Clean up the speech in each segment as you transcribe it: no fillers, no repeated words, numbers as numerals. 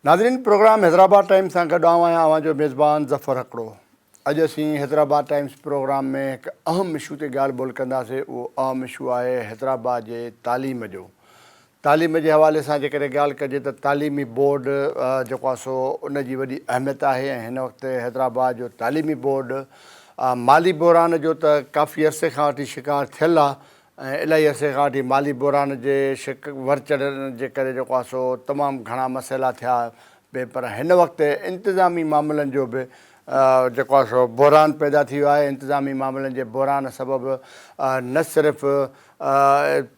ناظرين programme Hyderabad times سان گڏ آئون آهيان اوهان جو ميزبان ظفر هڪڙو. اڄ اسين حيدرآباد ٽائيمز پروگرام ۾ هڪ اهم اشو تي ڳالهه ٻولهه ڪنداسين اهو اهم اشو آهي حيدرآباد جي تعليم جو. تعليم جي حوالي سان جيڪڏهن ڳالهه ڪجي ته تعليمي بورڊ جيڪو آهي سو ان جي وڏي اهميت آهي ۽ هن وقت حيدرآباد جو تعليمي بورڊ مالي بحران جو ته ڪافي عرصي کان وٺي شڪار ٿيل آهي ۽ الاهي عرصي کان وٺي مالي بحران جي شڪ ور چڙهڻ جي ڪري جيڪو آهي سو تمام گهڻا مسئلا ٿيا پئي پر هن وقت انتظامي معاملن جو به جيڪو آهي سو بحران پيدا ٿي ويو آهي انتظامي معاملن جي بحران سبب نه صرف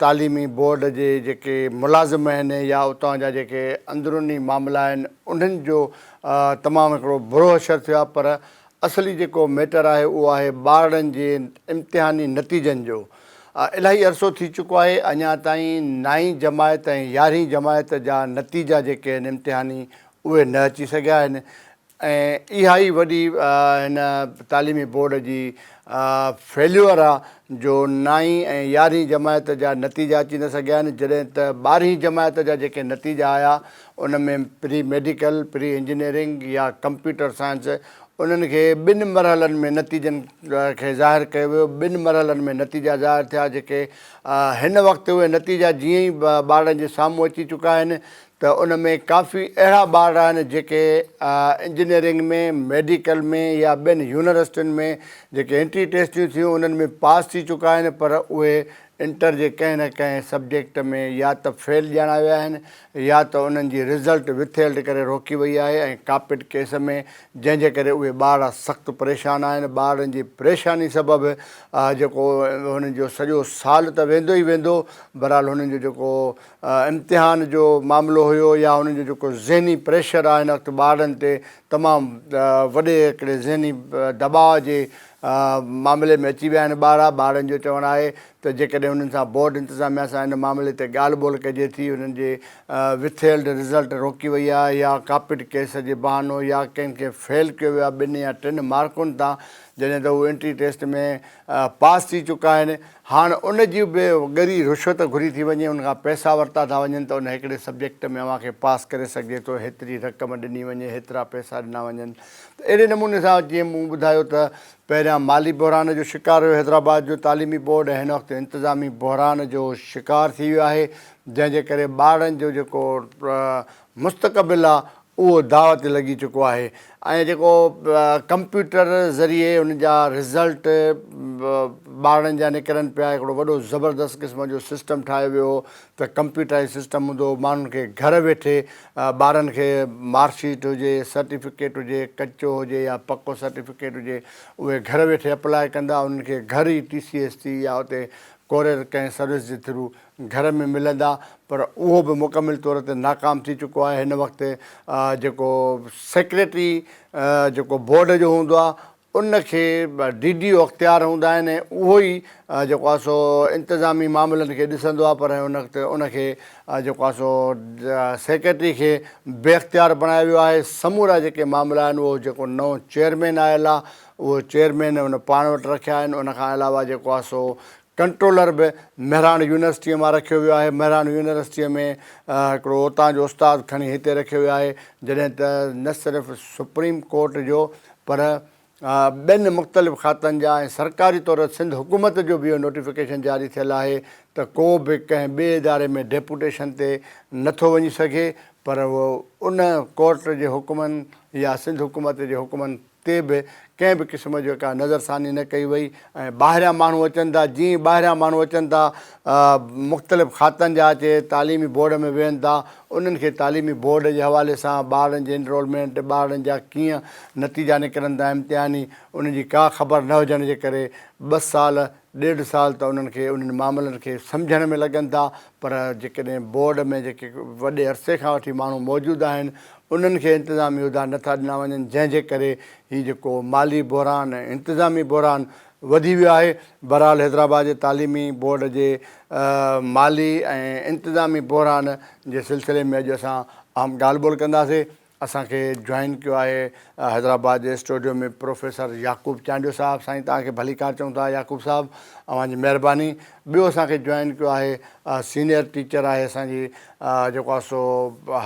تعليمي بورڊ جي جيڪي ملازم آهن يا اتان جا جيڪي اندروني معاملا آهن انهن جو تمام هڪڙو برو حشر ٿيو آهي پر اصلي جيڪو ميٽر آهي اهو آهي ٻارڙن جي امتحاني نتيجن جو. الاهي عرصو ٿي چڪو آهي اڃا تائين نائين جماعت ۽ يارهين جماعت جا نتيجا جيڪي آهن امتحاني اهي نه اچي سگهيا آهن ۽ اها ئي وڏي هن تعليمي بورڊ جي فيليور آ جو نائين ۽ يارهين جماعت جا نتيجا اچي نه سگهيا آهن جڏهن ته ٻارهين جماعت جا جيڪي نتيجا آيا ان ۾ پري ميڊيڪل، پري انجنيئرنگ يا ڪمپيوٽر سائنس انهن کي ٻن مرحلن ۾ نتيجن کي ظاهر ڪيو ويو، ٻن مرحلن ۾ نتيجا ظاهر ٿيا جيڪي هن وقت اهي نتيجا جيئن ئي ٻارڙن جي سامهون اچي چڪا آهن ته ان ۾ ڪافي اهڙا ٻارڙا آهن جيڪي انجنيئرنگ ۾، ميڊيڪل ۾ يا ٻين يونيورسٽين ۾ جيڪي انٽري ٽيسٽيون ٿيون انهن ۾ پاس ٿي چڪا آهن پر اهي انٽر جي ڪنهن نه ڪنهن سبجيڪٽ ۾ يا ته فيل ڄاڻايا ويا آهن يا ته انهن جي رزلٽ وٿهيلڊ ڪري روڪي وئي آهي ۽ ڪاپيڊ ڪيس ۾ جنهن جي ڪري اهي ٻارڙا سخت پريشان آهن ٻارڙن جي پريشاني سبب جيڪو هنن جو سڄو سال ته ويندو ئي ويندو بهرحال هنن جو جيڪو امتحان جو معاملو هيو يا هنن جو جيڪو ذهني پريشر آهي هن وقت ٻارڙن تي تمام وڏي هڪڙي ذهني دٻاء جي معاملي ۾ اچي ويا آهن ٻارڙا، ٻارڙن جو چوڻ آهي ته جيڪڏهن انهن سان بورڊ انتظاميا سان ان معاملي تي ڳالهه ٻولهه ڪجي ٿي انهن جي وٿهيلڊ رزلٽ روڪي وئي آهي يا ڪاپيڊ ڪيس جي بهانو يا ڪنهن کي فيل ڪيو ويو آهي ٻن يا ٽن مارڪن تان جڏهن ته هو انٽري ٽيسٽ ۾ پاس ٿي چڪا آهن هاڻ ان جي به ڳري رشوت گهري ٿي وڃي ان کان پئسا ورتا ٿا وڃن ته ان هڪڙي سبجيڪٽ ۾ اوهان کي پاس ڪري سگهجي ٿو هيتري رقم ڏني وڃي هيترا پئسا ڏنا وڃن ته اهڙي نموني سان جيئن مون ٻڌايو ته پهريان مالي بحران جو شڪار هيو حيدرآباد جو تعليمي بورڊ ۽ هن وقت انتظامي بحران جو شڪار ٿي ويو آهي جنهن جي ڪري ٻارڙن جو جيڪو مستقبل آهي اهو داء تي لڳي چڪو آهي ۽ جيڪو ڪمپيوٽر ذريعي ان جا رزلٽ ٻارڙن جا نڪرن پيا هڪڙو وڏو زبردست قسم جو سسٽم ٺاهيو ويو هو ته ڪمپيوٽرائز سسٽم هوندو هو ماڻهن کي گهر ويٺي ٻارن کي مارڪ شيٽ هجي، سرٽيفڪيٽ هجي، ڪچو هجي يا پڪو سرٽيفڪيٽ هجي، اهي گهر ويٺي اپلاء ڪندا، انهن کي گهر ئي ٽي سي ايس ٽي يا اتي ڪوريئر ڪنهن سروس جي ٿرو گهر ۾ ملندا پر اهو به مڪمل طور تي ناڪام ٿي چڪو آهي، هن وقت جيڪو سيڪريٽري جيڪو بورڊ جو هوندو آهي ان کي ڊي ڊي او اختيار هوندا آهن ۽ اهو ئي جيڪو آهي سو انتظامي معاملن کي ڏسندو آهي پر ان وقت ان کي جيڪو آهي سو سيڪريٽري کي بي اختيار بڻايو ويو آهي سمورا جيڪي معاملا آهن اهو جيڪو نئون چيئرمين آيل آهي اهو چيئرمين ان پاڻ وٽ رکيا آهن ان کان علاوه جيڪو آهي سو ڪنٽرولر به مهراڻ يونيورسٽيء مان رکيو ويو آهي. مهراڻ يونيورسٽيء ۾ هڪڙو اتان جو استاد کڻي هتي رکيو ويو آهي. جڏهن ته نه صرف سپريم ڪورٽ جو پر ٻين مختلف کاتن جا ۽ سرڪاري طور سنڌ حڪومت جو به اهو نوٽيفڪيشن جاري ٿيل آهي ته ڪو به ڪنهن ٻئي اداري ۾ ڊيپوٽيشن تي نه ٿو وڃي سگهي پر ان ڪورٽ جي حڪمن يا سنڌ حڪومت جي حڪمن تي به ڪنهن به قسم جو ڪا نظرثاني نه ڪئي وئي ۽ ٻاهريان ماڻهو اچن ٿا جيئن ئي ٻاهريان ماڻهو اچن ٿا مختلف کاتن جا اچي تعليمي بورڊ ۾ ويهن ٿا انهن کي تعليمي بورڊ جي حوالي سان ٻارڙن جي انرولمينٽ ٻارڙن جا ڪيئن نتيجا نڪرن ٿا امتحاني انهن جي ڪا خبر نه هجڻ جي ڪري ٻه سال ڏيڍ سال ته انهن کي انهن معاملن کي سمجهڻ ۾ لڳن ٿا پر جيڪڏهن بورڊ ۾ جيڪي وڏي عرصي کان وٺي ماڻهو موجود آهن انهن کي انتظامي عهدا نه ٿا ڏنا وڃن جنهن جي ڪري هي جيڪو مالي بحران ۽ انتظامي بحران وڌي ويو آهي بهرحال حيدرآباد جي تعليمي بورڊ جي مالي ۽ انتظامي بحران جي سلسلي ۾ اڄ اسان اهم ڳالهه ٻولهه ڪنداسين. اسان کي جوائن ڪيو آهي حيدرآباد جي اسٽوڊيو ۾ پروفيسر يعقوب چانڊيو صاحب سائين توهان کي ڀليڪار چئون ٿا يعقوب صاحب اوهان جي مهرباني ٻيو اسان کي جوائن ڪيو آهي سينئر ٽيچر آهي اسان جي جيڪو آهي سو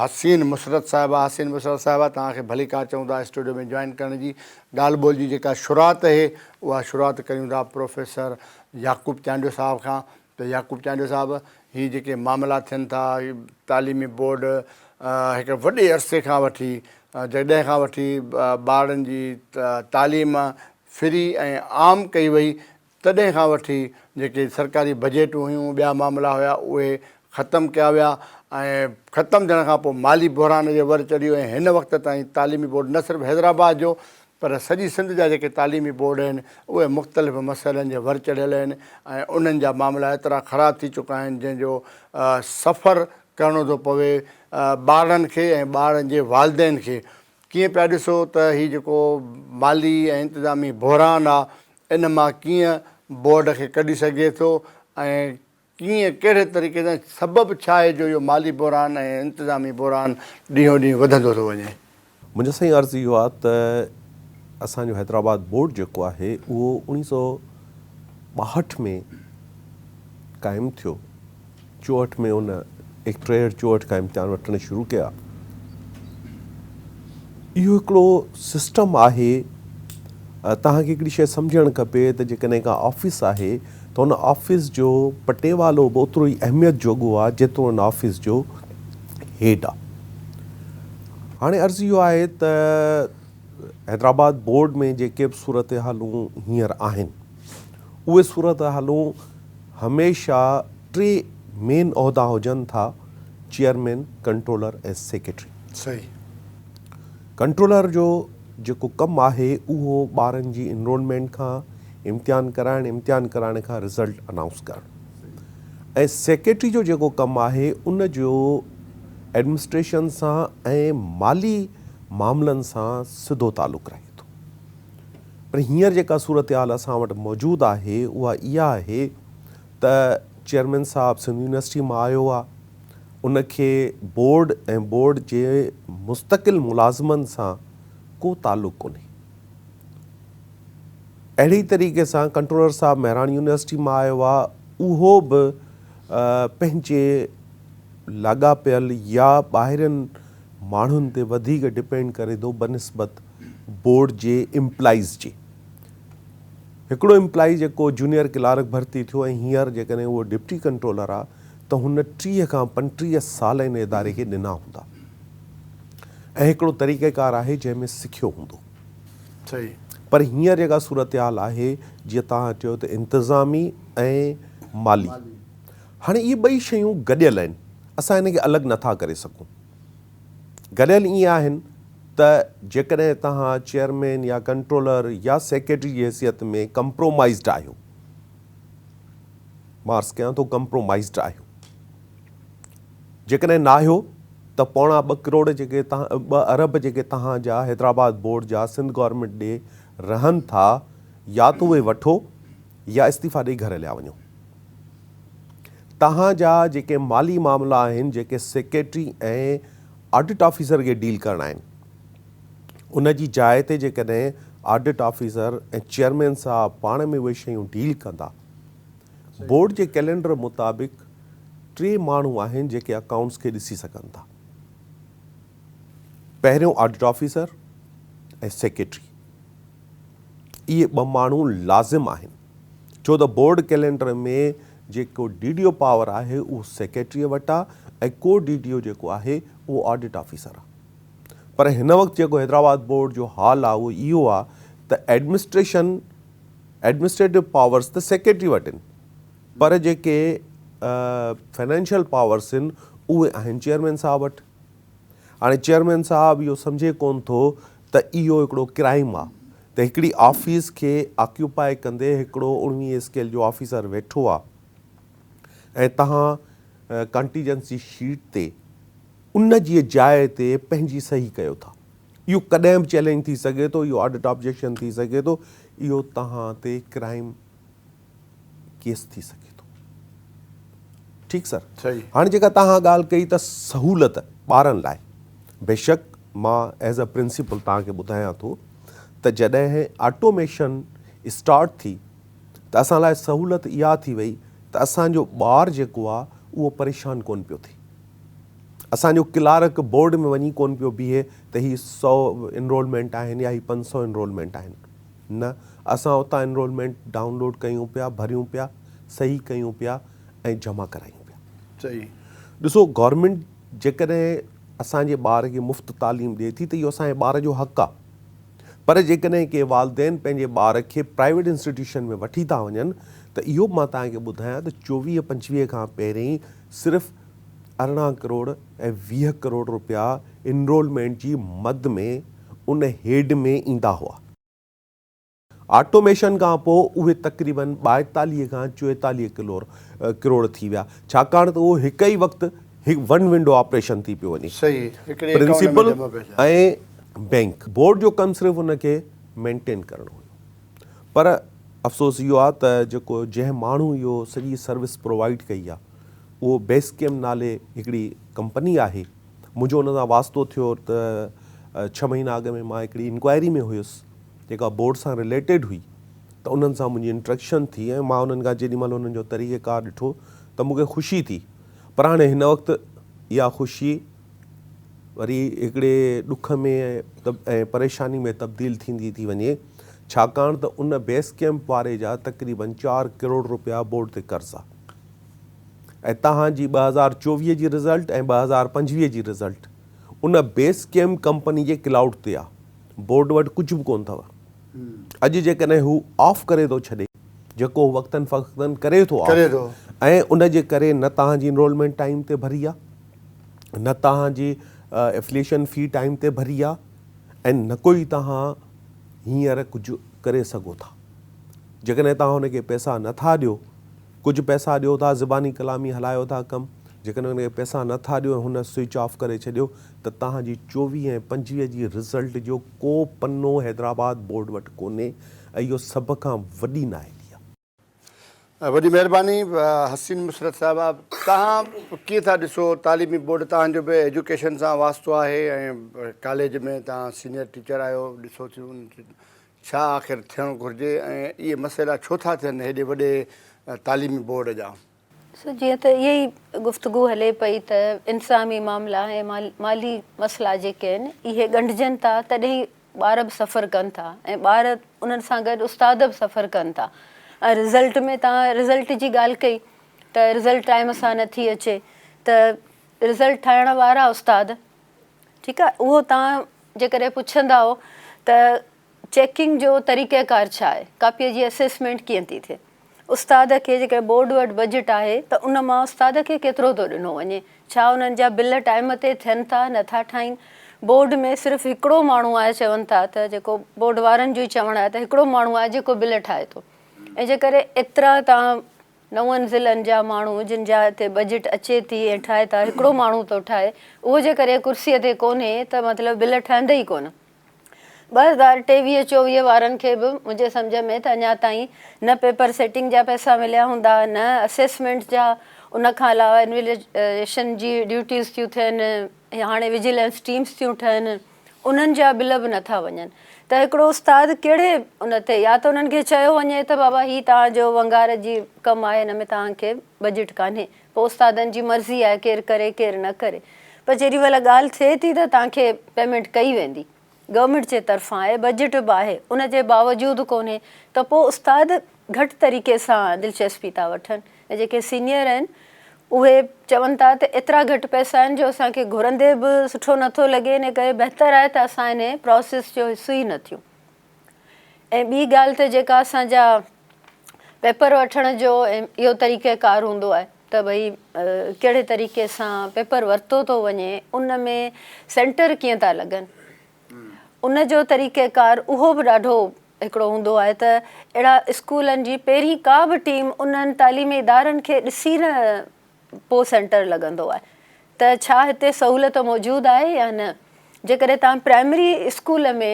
حسين مسرت صاحبه حسين مسرت صاحبه توهان کي ڀليڪار چئون ٿا اسٽوڊيو ۾ جوائن ڪرڻ جي ڳالهه ٻولهه جي جيڪا شروعات اهي اها شروعات ڪريون ٿا پروفيسر يعقوب چانڊيو صاحب کان ته يعقوب چانڊيو صاحب هي جيڪي معاملا ٿين ٿا تعليمي بورڊ هڪ وڏي عرصي کان وٺي جڏهن کان وٺي ٻارڙن جي تعليم فري ۽ عام ڪئي وئي تڏهن کان وٺي جيڪي سرڪاري بجيٽون هيون ٻيا معاملا هيا اهي ختم ڪيا ويا ۽ ختم ٿيڻ کان پوء مالي بحران جي ور چڙهي ويو ۽ هن وقت تائين تعليمي بورڊ نه صرف حيدرآباد جو پر سڄي سنڌ جا جيڪي تعليمي بورڊ آهن اهي مختلف مسئلن جي ور چڙهيل آهن ۽ انهن جا معاملا ايترا خراب ٿي چڪا آهن جنهن جو سفر ڪرڻو ٿو پوي ٻارڙن کي ۽ ٻارڙن جي والدين کي. ڪيئن پيا ڏسو ته هي جيڪو مالي ۽ انتظامي بحران آ ان مان ڪيئن بورڊ کي ڪڍي سگهجي ٿو ۽ ڪيئن، ڪهڙي طريقي سان، سبب ڇا آهي جو اهو مالي بحران ۽ انتظامي بحران ڏينهون ڏينهن وڌندو ٿو وڃي؟ منهنجو سائين عرض اهو آهي ته اسان جو حيدرآباد بورڊ جيڪو آهي اهو اوڻيهه سو ٻاهٺ ۾ قائم ٿيو، چوهٺ ۾ ان 63 64 کان امتحان وٺڻ شروع ڪيا. اهو هڪڙو سسٽم آهي، توهان کي هڪڙي شيء سمجهڻ کپي ته جيڪڏهن ڪا آفيس آهي ته ان آفيس جو پٽيوالو به اوترو ئي اهميت جوڳو آهي جيترو ان آفيس جو هيڊ آهي. هاڻي عرض اهو آهي ته حيدرآباد بورڊ ۾ جيڪي به صورتحالون هينئر آهن اهي صورتحالون هميشه ٽي مين عهدا هجن ٿا چيئرمين، ڪنٽرولر ۽ سيڪريٽري. صحيح. ڪنٽرولر جو جيڪو ڪم آهي اهو ٻارن جي انرولمينٽ کان امتحان ڪرائڻ، امتحان ڪرائڻ کان رزلٽ انائونس ڪرڻ ۽ سيڪريٽري جو جيڪو ڪم آهي ان جو ايڊمنسٽريشن سان ۽ مالي معاملن سان سڌو تعلق رهي ٿو. پر هينئر جيڪا صورتحال اسان وٽ موجود آهي اها اها آهي ته چيئرمين صاحب سنڌ يونيورسٽي مان آيو آهي ان کي بورڊ ۽ بورڊ جي مستقل ملازمن سان ڪو تعلق ڪونهي. اهڙي طريقي سان ڪنٽرولر صاحب مهراڻ يونيورسٽي مان آيو آهي اهو به پنهنجي لاڳاپيل يا ٻاهرين ماڻهن تي وڌيڪ ڊپينڊ ڪري ٿو بنسبت بورڊ جي امپلائيز جي. هڪڙو امپلائي جيڪو جونيئر ڪلارڪ ڀرتي ٿيو ۽ هينئر جيڪڏهن اهو ڊپٽي ڪنٽرولر آ ته هن 30 کان 35 سال ان اداري کي ڏنا هوندا ۽ هڪڙو طريقيڪار آهي جنهن ۾ سکيو هوندو. صحيح. پر هينئر جيڪا صورتحال آهي جيئن توهان چيو ته انتظامي ۽ مالي هاڻي اهي ٻئي شيون گڏيل آهن اسان ان کي الڳ نٿا ڪري سگهون. گڏيل ائين آهن ته جيڪڏهن توهان چيئرمين يا ڪنٽرولر يا سيڪريٽري جي حيثيت ۾ ڪمپرومائيزڊ آهيو، مان عرض ڪيان ٿو ڪمپرومائيزڊ آهيو، جيڪڏهن ناهيو ته پوڻا ٻه ڪروڙ جيڪي توهان ٻه ارب جيڪي توهان جا حيدرآباد بورڊ جا سنڌ گورنمينٽ ڏي رهن ٿا يا ته اهي وٺو يا استعيفا ڏئي گهر هليا وڃو. توهان جا جيڪي مالي معاملا آهن جيڪي سيڪريٽري ۽ آڊٽ آفيسر کي ڊيل ڪرڻا آهن ان جي جاء تي جيڪڏهن آڊٽ آفيسر ۽ چيئرمين صاحب پاڻ ۾ اهي شيون ڊيل ڪندا بورڊ جي ڪئلينڊر مطابق ٽي ماڻهو آهن جيڪي اڪائونٽس کي ڏسي سگهن ٿا پهريون آڊٽ آفيسر ۽ سيڪريٽري اهي ٻه ماڻهو لازم آهن ڇو ته بورڊ ڪئلينڊر ۾ جيڪو ڊي ڊي او پاور آهي اهو سيڪريٽريء وٽ آهي ۽ ڪو ڊي ڊي او جيڪو آهي اهو آڊٽ آفيسر آهي پر هن وقت جيڪو حيدرآباد بورڊ جو حال آهي اهو اهو آهي ته ايڊمنسٽريشن ايڊمنسٽريٽو پاورس ته سيڪريٽري وٽ آهن پر جيڪي فنانشل پاورس آهن اهي آهن چيئرمين صاحب وٽ. هاڻي چيئرمين صاحب اهو سمجهي ڪونه ٿو ته اهو هڪڙو ڪرائيم آ ته هڪڙي آفيس کي آڪيوپائي ڪندي هڪڙو اڻويهين اسڪيل جو آفيسر ويٺو آ ۽ توهان ڪانٽيجنسي شيٽ تي ان جي جاء تي پنهنجي صحيح ڪيو ٿا اهو ڪڏهن به چئلينج ٿي سگهي ٿو اهو آڊٽ آبجيڪشن ٿي سگهي ٿو اهو توهان تي ڪرائيم ڪيس ٿي سگهي ٿو. ٺيڪ سر. صحيح. هاڻي جيڪا توهان ڳالهه ڪئي ته سهولت ٻارن لاء بيشڪ مان ايز ا پرنسپل توهان کي ٻڌايان ٿو ته جڏهن آٽوميشن اسٽارٽ ٿي ته اسان لاء سهولت اها ٿي وئي ته اسان جو ٻار جيڪو آ اهو پريشان ڪونه پيو ٿئي. اسان جو ڪلارڪ بورڊ ۾ وڃي ڪونه پيو بيهي ته هي سو انرولمينٽ آهن يا هي 500 انرولمينٽ آهن. نه اسان اتان انرولمينٽ ڊائونلوڊ ڪيون پيا، ڀريون پيا، صحيح ڪيون پيا ۽ جمع ڪرايون پيا. صحيح. ڏسو گورنمينٽ جيڪڏهن اسان جي ٻار کي مفت تعليم ڏئي ٿي ته اهو اسان جي ٻار جو حق آ. پر جيڪڏهن ڪي والدين پنهنجي ٻار کي پرائيويٽ انسٽيٽيوشن ۾ وٺي ٿا وڃن ته اهو به مان توهان کي ٻڌايان ته 24 25 کان پهرين صرف 18 ڪروڙ ۽ 20 ڪروڙ روپيا انرولمينٽ جي مد ۾ ان هيڊ ۾ ايندا هئا. آٽوميشن کان پوء اهي تقريبن 42 کان 44 ڪلور ڪروڙ ٿي ويا ڇاڪاڻ ته اهو هڪ ئي وقت هڪ ون ونڊو آپريشن ٿي پيو وڃي. صحيح هڪڙي اڪائونٽ ۾ پرنسپل جمع پئسا. ۽ بينڪ بورڊ جو ڪم صرف ان کي مينٽين ڪرڻ هيو پر افسوس اهو آهي ته جيڪو جنهن ماڻهو اهو سڄي سروس پرووائيڊ ڪئي آهي اهو بيس ڪيم نالي هڪڙي ڪمپني آهي منهنجو ان سان واسطو ٿيو ته ڇهه مهينا اڳ ۾ مان هڪڙي انڪوائري ۾ هيس جيڪا بورڊ سان رليٽيڊ هئي ته انهن سان منهنجي انٽريڪشن ٿي ۽ مان انهن کان جيڏي مهل انهن جو طريقه ڪار ڏٺو ته مون کي خوشي ٿي پر هاڻي هن وقت اها خوشي وري هڪڙي ڏک ۾ ۽ پريشاني ۾ تبديل ٿيندي ٿي وڃي ڇاڪاڻ ته ان بيس ڪيمپ واري جا تقريبن چار ڪروڙ روپيا بورڊ تي قرض آ ۽ توهان جي 2024 جي رزلٽ ۽ 2025 جي رزلٽ ان بيس ڪيمپ ڪمپني جي ڪلائوڊ تي آ بورڊ وٽ ڪجهه به ڪونه اٿو. اڄ جيڪڏهن هو آف ڪري ٿو ڇڏي، جيڪو هو وقتن فوقتن ڪري ٿو آف، ۽ ان جي ڪري نه توهان جي انرولمينٽ ٽائيم تي ڀري آ، نه توهان جي افليشن في ٽائيم تي ڀري آ ۽ نه ڪوئي توهان هينئر ڪجهه ڪري سگهو ٿا. جيڪڏهن توهان هن کي پئسا نه ٿا ڏيو ڪجهه پئسا ڏيو ٿا، زباني ڪلامي هلايو ٿا ڪم، جيڪڏهن هن کي پئسا نه ٿا ڏيو ۽ هن سوئچ آف ڪري ڇڏيو ته توهان جي 24 ۽ 25 جي رزلٽ جو ڪو پنو حيدرآباد بورڊ وٽ ڪونهي ۽ اهو سڀ کان وڏي نااهلي آهي. وڏي مهرباني حسين مسرت صاحبه توهان ڪيئن ٿا ڏسو تعليمي بورڊ توهان جو به ايجوڪيشن سان واسطو آهي ۽ ڪاليج ۾ توهان سينيئر ٽيچر آهيو ڏسو ٿيون ڇا آخر ٿيڻ گهرجي ۽ اهي مسئلا ڇو ٿا ٿين هيڏي وڏي تعليمي بورڊ جا؟ سو جيئن ته اها ئي گفتگو هلي پئي ته انتظامي معاملا ۽ مالي مسئلا جيڪي آهن اهي ڳنڍجن ٿا تڏهن ئي ٻار به سفر ڪن ٿا ۽ ٻار انهن سان گڏ استاد به سفر ڪن ٿا ۽ رزلٽ ۾ توهان رزلٽ جي ڳالهه ڪئي ته رزلٽ ٽائيم سان نٿي اچي ته رزلٽ ٺاهڻ وارا استاد ٺيڪ آهي اهو توهان جيڪڏهن پڇندائو ته چيڪنگ جو طريقه ڪار ڇا آهي ڪاپيء جي اسيسمينٽ ڪيئن ٿي ٿئي استاد کي جيڪڏهن بورڊ وٽ بجيٽ آهي ته ان مان استاد کي ڪيترو ٿو ڏنو وڃي ڇا انهن جا بل ٽائيم تي ٿين ٿا نه ٿا ٺاهين بورڊ ۾ صرف هڪڙو ماڻهو آهي چون ٿا ته جيڪو بورڊ وارن جو ئي چوڻ آهي ته هڪڙو ماڻهو آهي جيڪو بل ٺاهي ٿو ۽ جيڪڏهن ايترا توهان نون ضلعن جا ماڻهو جن جا هتي بجيٽ اچي ٿي ۽ ٺاهي ٿا هڪڙو ماڻهو ٿو ٺاهي اهو جيڪڏهن ڪرسي تي ڪونهي ته مطلب بل ٺهندي ئي ڪونه. 2023 24 وارن کي به منهنجي سمجهه ۾ ته اڃا تائين نه پيپر سيٽنگ جا پئسا مليا هوندا نه اسيسمينٽ جا ان کان علاوه انويليشن جي ڊيوٽيز ٿيون ٿين هاڻي وجيلنس ٽيمز ٿيون ٺهن انهن جا بل به نٿا وڃن ته هڪڙو استاد ڪهڙي ان تي يا ته انهن کي چيو وڃي ته بابا هي توهان جو ونگار جي ڪم آهي هن ۾ توهان کي بجيٽ ڪانهي پوء استادن جي مرضي آهي ڪير ڪري ڪير نه ڪري پر جيڏي مهل ڳالهه ٿئي ٿي ته توهان کي پيمينٽ ڪئي ويندي گورنمينٽ جي طرفان آهي بجيٽ به آهي ان جي باوجود ڪونهي ته پوء استاد گهٽ طريقي سان دلچسپي ٿا وٺن ۽ جيڪي سينيئر آهن اهي چون ٿا ته ايترا گهٽ پئسا آهن جو اسان کي گهرندي به سٺو نٿو لڳي ان ڪري بهتر آهي ته اسان ان پراسيس جو حصو ئي نه ٿيون ۽ ٻي ڳالهه ته جيڪا اسان جا پيپر وٺڻ جو اهو طريقه ڪار هوندو آهي ته ڀئي ڪهڙي طريقي سان پيپر ورتو ٿو وڃي ان ۾ سينٽر ڪيئن ٿا لڳن ان جو طريقه ڪار اهو به ڏاڍو هڪڙو هوندو آهي ته اهڙا اسڪولن جي پهرين ڪا به ٽيم انهن تعليمي ادارن کي ڏسي نه پوء سينٽر لڳندو آهي ته ڇا هتي سهولت موجود آهي يا نه جيڪڏهن توهان primary school ۾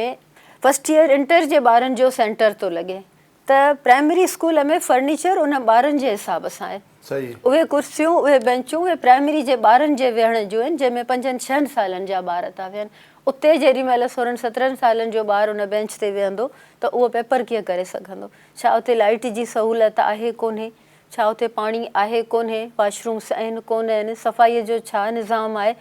first year inter جي ٻارن جو سينٽر ٿو لڳي ته پرائمري اسڪول ۾ فرنيچر ان ٻارن جي حساب سان آهي اهي ڪرسيون اهي بينچون اهي پرائمري جي ٻارن جي ويهڻ جون آهن جنهن ۾ پنجن ڇهن سالن جا ٻار ٿا ويهن. اتي جيڏي مهل سورهن سترهن سالن جو ٻار ان بينچ تي ويهندو ته اهو پيپر ڪيئن ڪري سگهندو؟ ڇا اتي لائيٽ جي سهولت آهي ڪونهي؟ ڇا اتي پاڻي آهي ڪونهي؟ واش رومس آهن ڪونه آهن؟ صفائيء جو ڇا نظام آهي؟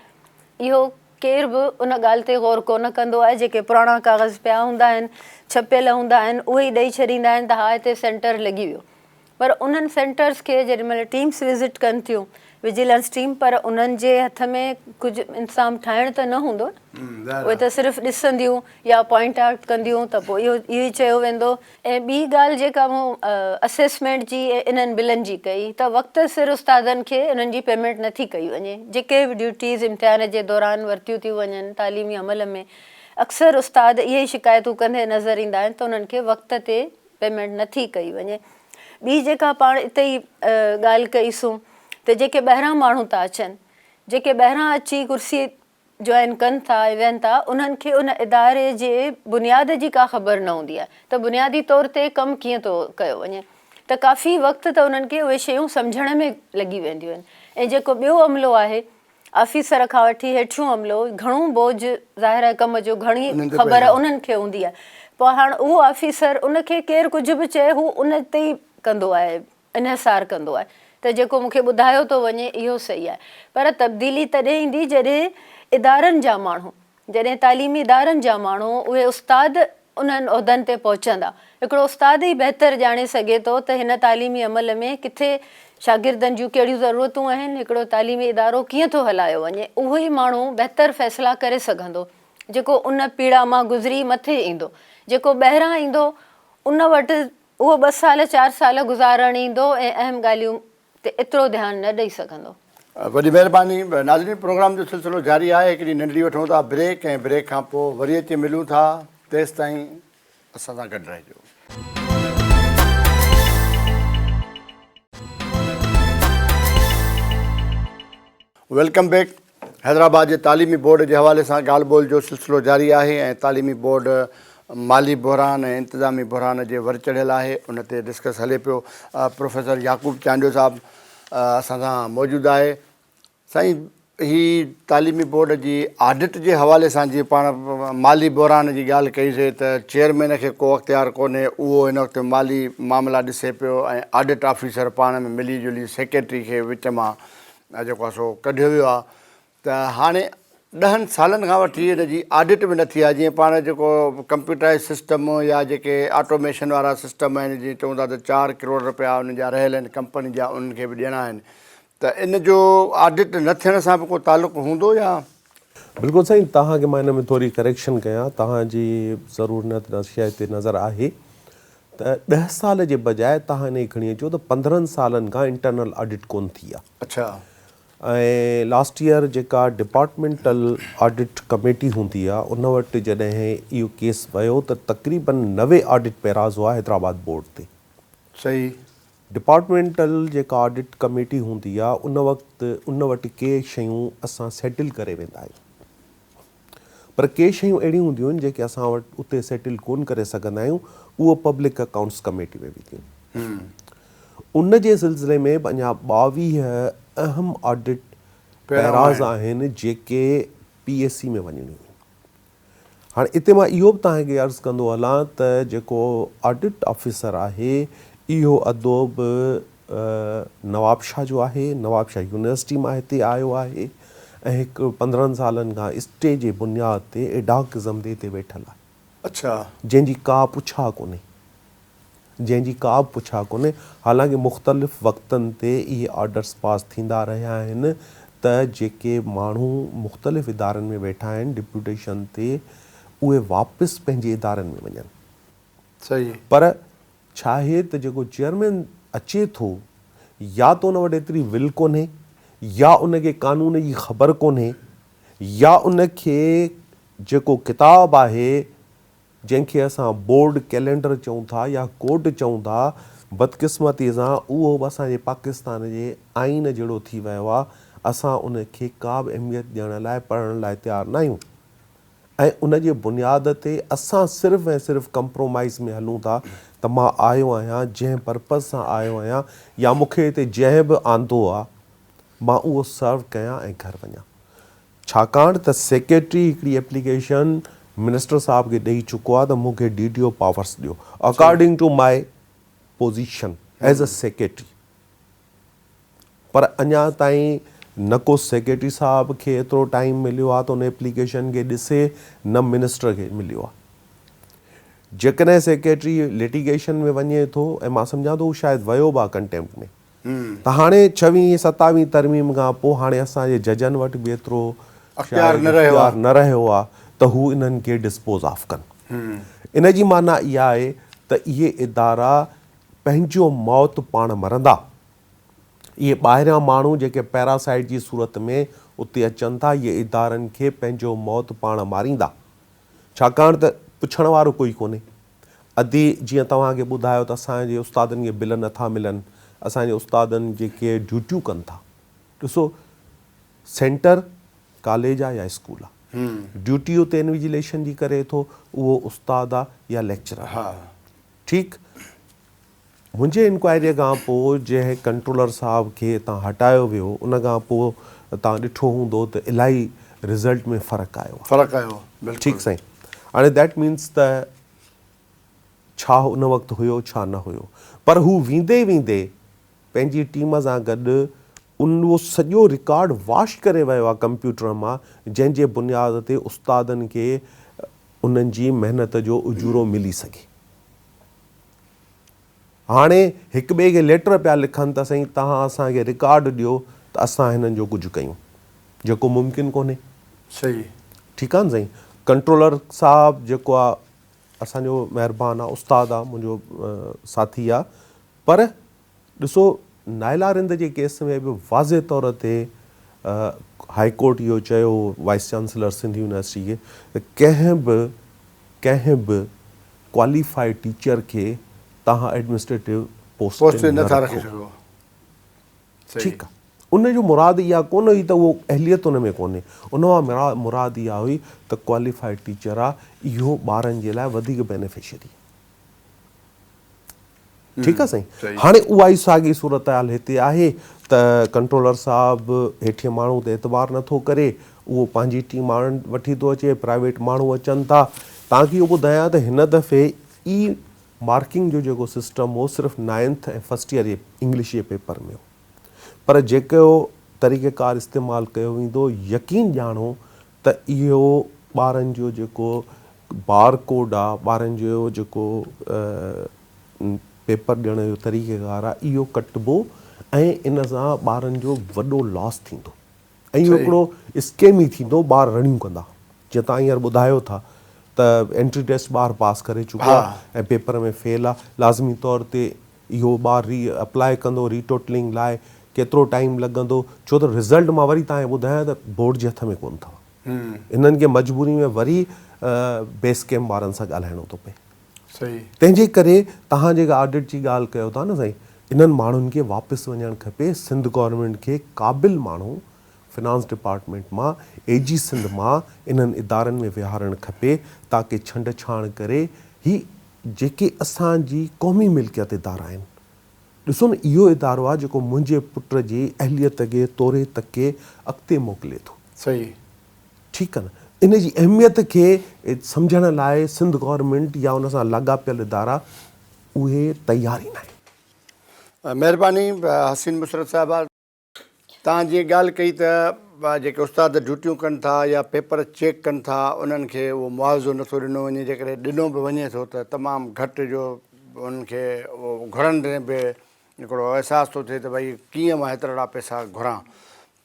اهو ڪير به ان ڳالهه تي غور ڪونه ڪندو آهي. جيڪي پراڻا ڪاغذ پيا هوندا آهن، ڇپيل هوندا آهن، اهي ئي ڏئي ڇڏيندا آهن ته ها هتي سينٽر لڳي ويو. پر انهن سينٽرز کي جيڏي مهل ٽيمز وزٽ ڪن ٿيون، وجيلنس ٽيم، پر انهن جي هٿ ۾ ڪجهه انتظام ٺاهڻ ته نه هوندو نه، اهي ته صرف ڏسنديون يا پوائنٽ آئوٽ ڪنديون ته پوء اهو اهو ئي چيو ويندو. ۽ ٻي ڳالهه جيڪا مون اسيسمينٽ جي ۽ انهن بلن جي ڪئي ته وقت سر استادن کي انهن جي پيمينٽ نٿي ڪئي وڃي، جيڪي به ڊيوٽيز امتحان جي دوران ورتيون ٿيون وڃن تعليمي عمل ۾ اڪثر استاد اهي ئي شڪايتون ڪندي نظر ايندا آهن ته انهن کي وقت تي پيمينٽ نٿي ڪئي وڃي. ٻي جيڪا پاڻ اتي ئي ڳالهه ڪئي سون ته جيڪي ٻاهران ماڻهو ٿا اچن، جيڪي ٻاهران اچي ڪرسي جوائن ڪن ٿا ۽ ويهن ٿا انهن کي ان اداري جي بنياد جي ڪا خبر نه هوندي آهي ته بنيادي طور تي ڪم ڪيئن ٿو ڪيو وڃي ته ڪافي وقت ته انهن کي اهي شيون سمجهڻ ۾ لڳي وينديون آهن ۽ جيڪو ٻيو عملو آهي آفيسر کان وٺي هيٺيون عملو گهڻو بوجهه ظاهر آهي ڪم جو گهڻي خبر انهن کي هوندي آهي پوء هاڻ اهو آفيسر ان کي ڪير ڪجهه به چئي هو ان تي ئي ڪندو آهي انحصار ڪندو آهي ته جيڪو مون کي ٻڌايو ٿو وڃي اهو صحيح آهي پر تبديلي تڏهن ايندي جڏهن ادارن جا ماڻهو جڏهن تعليمي ادارن جا ماڻهو اهي استاد انهن عهدن تي پهچندا. هڪڙو استاد ئي بهتر ڄاڻي سگهي ٿو ته هن تعليمي عمل ۾ ڪٿي شاگردن جون ڪهڙيون ضرورتون آهن، هڪڙو تعليمي ادارو ڪيئن ٿو هلايو وڃي، اهو ئي ماڻهو بهتر فيصلا ڪري سگهندو، جيڪو ان پيڙا مان گذري مٿي ايندو. جيڪو ٻاهران ايندو، ان وٽ اهو ٻه سال چار سال گذارڻ ايندو ۽ اهم ڳالهيون تي ايترو ڌيان نه ڏئي سگهندو. وڏي مهرباني ناظرين پروگرام جو سلسلو جاري آهي هڪڙي ننڍڙي وٺون ٿا بريڪ ۽ بريڪ کان پوء وري اچي ملون ٿا تيستائين اسان سان گڏ رهجو. Welcome back Hyderabad جي تعليمي بورڊ جي حوالي سان ڳالهه ٻولهه جو سلسلو جاري آهي ۽ تعليمي بورڊ مالي بحران ۽ انتظامي بحران جي ور چڙهيل آهي ان تي ڊسڪس هلي پيو پروفيسر يعقوب چانڊيو صاحب اسان سان موجود آهي سائين هي تعليمي بورڊ جي آڊٽ جي حوالي سان جيئن پاڻ مالي بحران جي ڳالهه ڪئي سي ته چيئرمين کي ڪو اختيار ڪونهي اهو هن وقت مالي معاملا ڏسي پيو ۽ آڊٽ آفيسر پاڻ ۾ ملي جلي سيڪريٽري کي وچ مان جيڪو آهي سو ڪڍيو ويو آهي ته هاڻي ڏهن سالن کان وٺي ان جي آڊٽ به نه ٿي آهي جيئن پاڻ جيڪو ڪمپيوٽرائز سسٽم يا جيڪي آٽوميشن وارا سسٽم آهن جيئن چون ٿا ته چار ڪروڙ رپيا انهن جا رهيل آهن ڪمپني جا انهن کي به ڏيڻا آهن ته ان جو آڊٽ نه ٿيڻ سان به ڪو تعلق هوندو يا بلڪل سائين توهان کي مان ان ۾ ٿوري ڪريڪشن ڪيان توهان جي ضرور ان شيء تي نظر آهي ته ڏهه سال جي بجاء توهان انهي کي کڻي اچو ته 15 سالن کان انٽرنل آڊٽ ڪونه ٿي آهي. اڇا. ۽ لاسٽ ايئر جيڪا ڊپارٽمينٽل آڊٽ ڪميٽي هوندي آهي ان وٽ جڏهن اهو ڪيس ويو ته تقريبن 90 آڊٽ پيراز هئا حيدرآباد بورڊ تي. صحيح. ڊپارٽمينٽل جيڪا آڊٽ ڪميٽي هوندي آهي ان وقت ان وٽ ڪي شيون اسان سيٽل ڪري ويندا آهيون. پر ڪي شيون اهڙيون هونديون آهن جيڪي اسان وٽ اتي سيٽل ڪونه ڪري سگهندا آهيون اهو پبلڪ اڪائونٽس ڪميٽي ۾ وينديون ان جي سلسلي ۾ به اڃا 22 اهم آڊٽ پيراز آهن جيڪي پي اي سي ۾ وڃڻيون آهن هاڻي اتي مان اهو به توهان کي عرض ڪندو هلان ته جيڪو آڊٽ آفيسر آهي اهو ادو به نوابشاهه جو آهي، نوابشاهه يونيورسٽي مان هتي آيو آهي ۽ هڪ 15 سالن کان اسٽي جي بنياد تي ايڊاڪ قسم تي هتي ويٺل آهي. اڇا. جنهن جي ڪا پڇا ڪونهي. جنهن جي ڪا به پڇا ڪونهي. حالانڪه مختلف وقتن تي اهي آرڊرس پاس ٿيندا رهيا آهن ته جيڪي ماڻهو مختلف ادارن ۾ ويٺا آهن ڊپيوٽيشن تي اهي واپس پنهنجي ادارن ۾ وڃن. صحيح. پر ڇا آهي ته جيڪو چيئرمين اچي ٿو يا ته ان وٽ ايتري ول ڪونهي يا ان کي قانون جي خبر ڪونهي يا ان کي جيڪو ڪتاب آهي جنهن کي اسان بورڊ ڪئلينڊر چئون ٿا يا ڪوڊ چئون ٿا بدقسمتي سان اهو به اسان جي پاڪستان جي آئين جهڙو ٿي ويو آهي اسان ان کي ڪا به اهميت ڏيڻ لاء پڙهڻ لاء تيار ناهيون. ۽ ان جي بنياد تي اسان صرف ۽ صرف ڪمپرومائيز ۾ هلون ٿا ته مان آيو آهيان جنهن پرپز سان آيو آهيان يا مون کي هتي جنهن به آندو آ مان اهو سرو ڪيان ۽ گهر وڃان. ڇاڪاڻ ته سيڪريٽري هڪڙي ايپليڪيشن منسٽر صاحب کي ڏئي چڪو آهي ته مون کي ڊي ڊي او پاورس ڏيو according to my position as a secretary پر اڃا تائين نه ڪو سيڪريٽري صاحب کي ايترو ٽائيم مليو آهي ته ان ايپليڪيشن کي ڏسي نه منسٽر کي مليو آهي. جيڪڏهن سيڪريٽري لٽيگيشن ۾ وڃي ٿو ۽ مان سمجهان ٿو هو شايد ويو به آهي ڪنٽيمپٽ ۾ ته هاڻي ڇويهين ستاويهين ترميم کان پوء هاڻي اسان جي ججن وٽ به ايترو اختيار نه رهيو آهي نه رهيو آهي ته هو انهن کي ڊسپوز آف ڪن. ان جي معنيٰ اها آهي ته اهي ادارا پنهنجو موت پاڻ مرندا. اهي ٻاهريان ماڻهو جيڪي پيراسائيٽ جي صورت ۾ اتي اچن ٿا اهي ادارن کي پنهنجو موت پاڻ ماريندا. ڇاڪاڻ ته پڇڻ وارو ڪوئي ڪونهي. ادي جيئن توهان کي ٻڌايو ته اسان جي استادن کي بل نٿا ملن، اسان جي استادن جيڪي ڊيوٽيون ڪن ٿا. ڏسو سينٽر ڪاليج آ يا اسڪول آ. ڊيوٽي اتي انويجيليشن جي ڪري ٿو اهو استاد آ يا ليڪچرر آ. ٺيڪ. منهنجي انڪوائريء کان پوء جنهن ڪنٽرولر صاحب کي اتان هٽايو ويو، ان کان پوء توهان ڏٺو هوندو ته الاهي رزلٽ ۾ فرق آيو آهي. فرق آيو آهي بلڪل. ٺيڪ سائين. هاڻي that means ته ڇا ان وقت هيو ڇا نه هيو. پر هو ويندي ويندي پنهنجي ٽيم سان گڏ ان اهو سڄو رڪارڊ واش ڪري ويو آهي ڪمپيوٽر مان جنهن جي بنياد تي استادن کي انهن جي محنت جو اجورو ملي سگهي. هاڻي هڪ ٻئي کي ليٽر پيا لکن ته سائين توهان اسان کي رڪارڊ ڏيو ته اسان هنن جو ڪجهه ڪيون جيڪو ممڪن ڪونهي. صحيح. ٺيڪ آ نه سائين. ڪنٽرولر صاحب جيڪو آ اسان جو مهربان آ استاد آ منهنجو ساٿي آ پر ڏسو نائلا رند جي ڪيس ۾ به واضح طور تي هائي ڪورٽ اهو چيو وائيس چانسلر سنڌ يونيورسٽي کي ته ڪنهن به ڪنهن به ڪواليفائيڊ ٽيچر کي توهان ايڊمنسٽريٽو پوسٽ تي نه رکو. ٺيڪ آ. ان جو مراد اها ڪونه هئي ته اهو اهليت ان ۾ ڪونهي. ان مان مراد اها هئي ته ڪواليفائيڊ ٽيچر آ اهو ٻارن جي لاء وڌيڪ بينيفشري. ٺيڪ آ سائين. هاڻي اها ئي ساڳي صورتحال هتي آهي ته ڪنٽرولر صاحب هيٺين ماڻهو تي اعتبار نه ٿو ڪري، اهو پنهنجي ٽيم آڻ وٺي ٿو اچي، پرائيويٽ ماڻهو اچن ٿا. توهان کي اهو ٻڌايان ته هن دفعي اي مارڪنگ جو جيڪو سسٽم هو صرف نائنٿ ۽ فرسٽ ايئر جي انگلش جي پيپر ۾ هو پر جيڪو طريقه ڪار استعمال ڪيو ويندو يقين ڄاڻو ته اهو ٻارن جو جيڪو بار ڪوڊ آ، ٻارن جو جيڪو پيپر ڏيڻ جو طريقيڪار آ، اهو ڪٽبو ۽ ان سان ٻارن جو وڏو لاس ٿيندو ۽ اهو هڪڙو اسڪيم ئي ٿيندو، ٻار رڙيون ڪندا. جيئن توهان هينئر ٻڌايو ٿا ته انٽري ٽيسٽ ٻار پاس ڪري چڪو آ ۽ پيپر ۾ فيل آ، لازمي طور تي اهو ٻار ري اپلاء ڪندو ري ٽوٽلنگ لاء ڪيترو ٽائيم لڳندو ڇو ته رزلٽ مان وري توهان کي ٻڌايان ته بورڊ جي هٿ ۾ ڪونه اٿو انهن کي مجبوري ۾ وري بيس ڪيمپ وارن سان ڳالهائڻو ٿو پئي تنهن جي ڪري توهان جيڪا آڊٽ جي ڳالهه ڪيو ٿا نه سائين انهن ماڻهن کي واپس وڃڻ کپي سنڌ گورنمينٽ کي قابل ماڻهو فنانس ڊپارٽمينٽ مان اي جي سنڌ مان انهن ادارن ۾ ويهارڻ کپي تاڪه ڇنڊ ڇاڻ ڪري هي جيڪي اسان جي قومي ملڪيت ادارا آهن. ڏسو نه اهو ادارو آهي جيڪو منهنجي پٽ جي اهليت کي توري تڪي اڳتي موڪلي ٿو. صحيح. ٺيڪ آهي نه. ان جي اهميت کي سمجهڻ لاء سنڌ گورنمينٽ يا ان سان لاڳاپيل ادارا اهي تيار ئي ناهن. مهرباني حسين مسرت صاحبه. توهان جيئن ڳالهه ڪئي ته جيڪي استاد ڊيوٽيون ڪن ٿا يا پيپر چيڪ ڪن ٿا انهن کي اهو معاوضو نٿو ڏنو وڃي جيڪڏهن ڏنو به وڃي ٿو ته تمام گهٽ جو انهن کي اهو گهرندي به هڪڙو احساس ٿو ٿئي ته ڀئي ڪيئن مان هيترڙا پئسا گهران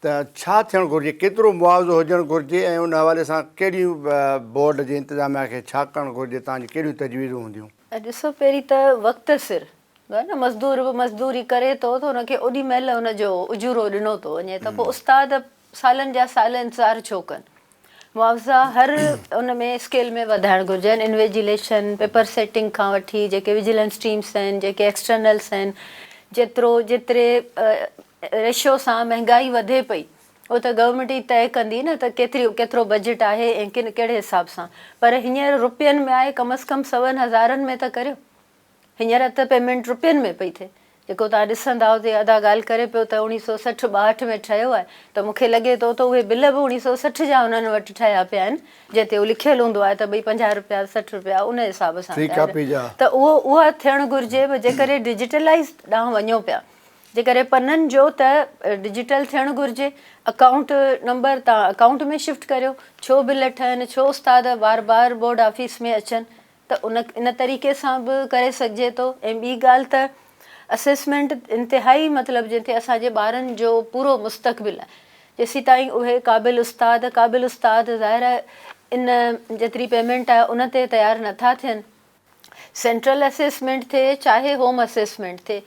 ته ڇا ٿيڻ گهرجي ڪيترو معاوضو هجڻ گهرجي ۽ ان حوالي سان ڪهڙيون بورڊ جي انتظاميا کي ڇا ڪرڻ گهرجي توهان جون ڪهڙيون تجويزون هونديون؟ ڏسو پهرين ته وقت سر نه مزدور به مزدوري ڪري ٿو ته ان کي اوڏي مهل ان جو اجورو ڏنو ٿو وڃي ته پوء استاد سالن جا سال انتظار ڇو ڪن؟ معاوضا هر ان ۾ اسڪيل ۾ وڌائڻ گهرجن انويجيليشن، پيپر سيٽنگ کان وٺي جيڪي وجيلنس ٽيمس آهن جيڪي ايڪسٽرنلس آهن جيترو جيتري ريشو سان مهنگائي وڌي پئي اهو ته گورنمينٽ ئي طئي ڪندي نه ته ڪيتري ڪيترو بجيٽ آهي ۽ ڪن ڪهڙي حساب سان پر هينئر روپين ۾ آهي ڪم از ڪم سون هزارن ۾ ته ڪريو. هينئر ته پيمينٽ روپين ۾ پئي ٿئي. جيڪو توهان ڏسندا اتي ادا ڳالهه ڪري پيو ته اوڻيهه سو 60 62 ۾ ٺهيو آهي ته مون کي لڳي ٿو ته اهي بل به اوڻيهه سو 60 جا انهن وٽ ٺهيا پيا آهن جنهن تي اهو لکيل هوندو آهي ته ڀئي 50 رپيا 60 رپيا ان حساب سان في پيا ڪاپي جا. ته اهو اها ٿيڻ گهرجي به جيڪڏهن ڊجيٽلائيز ڏانهن وڃو پيا جيڪڏهن پنن جو ته ڊجيٽل ٿيڻ گهرجي اڪائونٽ نمبر تان اڪائونٽ ۾ شفٽ ڪريو ڇو بل ٺهن ڇو استاد بار بار بورڊ آفيس ۾ اچن ته ان ان طريقي سان به ڪري سگهجي ٿو ۽ ٻي ڳالهه ته اسيسمينٽ انتهائي مطلب جنهن تي اسان جي ٻارن جو پورو مستقبل آهي جيسيتائين اهي قابل استاد قابل استاد ظاهر آهي ان جيتري پيمينٽ آهي ان تي تيار نٿا ٿين سينٽرل اسيسمينٽ ٿئي چاهي هوم اسيسمينٽ ٿئي